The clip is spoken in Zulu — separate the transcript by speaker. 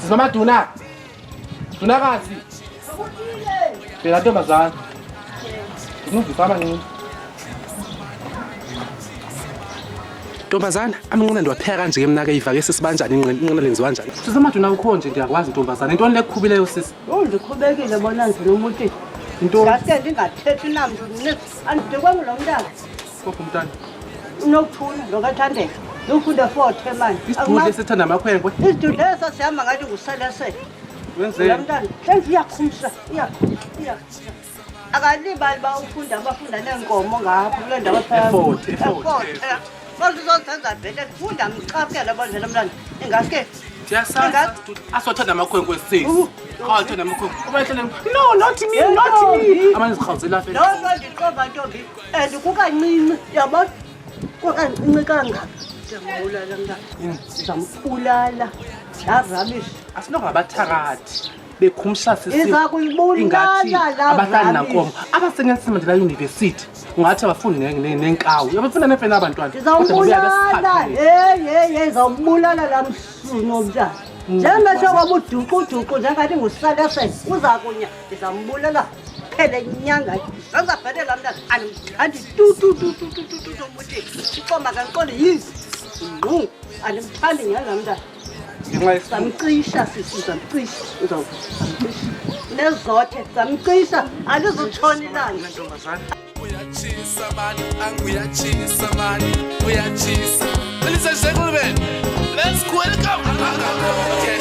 Speaker 1: Sizomaduna. Dunakazi. Bheka ntombazana. Ngivisa amanqina. Ntombazana, amanqina ndiwapheka kanje ke mna ke iva ke sisi banjani inqina inqina lenziwa njani? Sizomaduna ukho nje ndiyakwazi ntombazana. Intoni lekukhubileyo sisi?
Speaker 2: Oh ndikhubekile bona ndinomuti.
Speaker 1: Intoni?
Speaker 2: Ngaske ndingathethi namntu andidikwe ngulo mntana.
Speaker 1: Kophi umntana?
Speaker 2: Unokuthula lo kaThandeka. Ufunda forte manje.
Speaker 1: Isidudle esithanda amakhwenkwe.
Speaker 2: Isidudle eso sihamba ngathi nguselesele.
Speaker 1: Wenzeni?
Speaker 2: Lo mntana hlenzi uyakhumsha, uyakhumsha, uyakhumsha. Akalibali uba ufunda abafunda neenkomo ngapha kule ndawo
Speaker 1: eFort, eFort.
Speaker 2: Eforte. Kodwa uzozenza bhetele funda mchafukele bonje lo mntana. Ingaske
Speaker 1: Ndiyasazi asothanda amakhwenkwe sisi. Awathanda amakhwenkwe. Ubahlele no not me not me. Amanye zirhawuzela afela.
Speaker 2: Loo nto ndiqova ntombi and kukancinci yabona kukancinci kangaka ndiyambulala mntana ndizambulala laa rubbish
Speaker 1: Asinongabathakathi bekhumsha sisi.
Speaker 2: Iza kuyibulala
Speaker 1: Ingathi
Speaker 2: laa
Speaker 1: abahlali
Speaker 2: rubbish.
Speaker 1: nankomo. AbaseNelson Mandela University. Ungathi abafundi nenkawu. Abafunda nefena abantwana.
Speaker 2: Ndizawubulala heyi heyi heyi ndizawubulala laa msuno mntana njengoba sokwabuduquduqu njengathi ngusalesele uza kunya ndizambulala phele nyanga zenza bhetele laa mntana andimthandi tu tu tu tu tu tu tu tomuthi ixoma kandiqonde yizi ngqu andimthandi nyhani laa mntana Zamcisha sisi, zamcisha, zamcisha. Nezothe, zamcisha, alizutshona ilanga.
Speaker 3: Uyatshisa mani, anguyatshisa mani, uyatshisa. Ladies and gentlemen, let's welcome. Okay.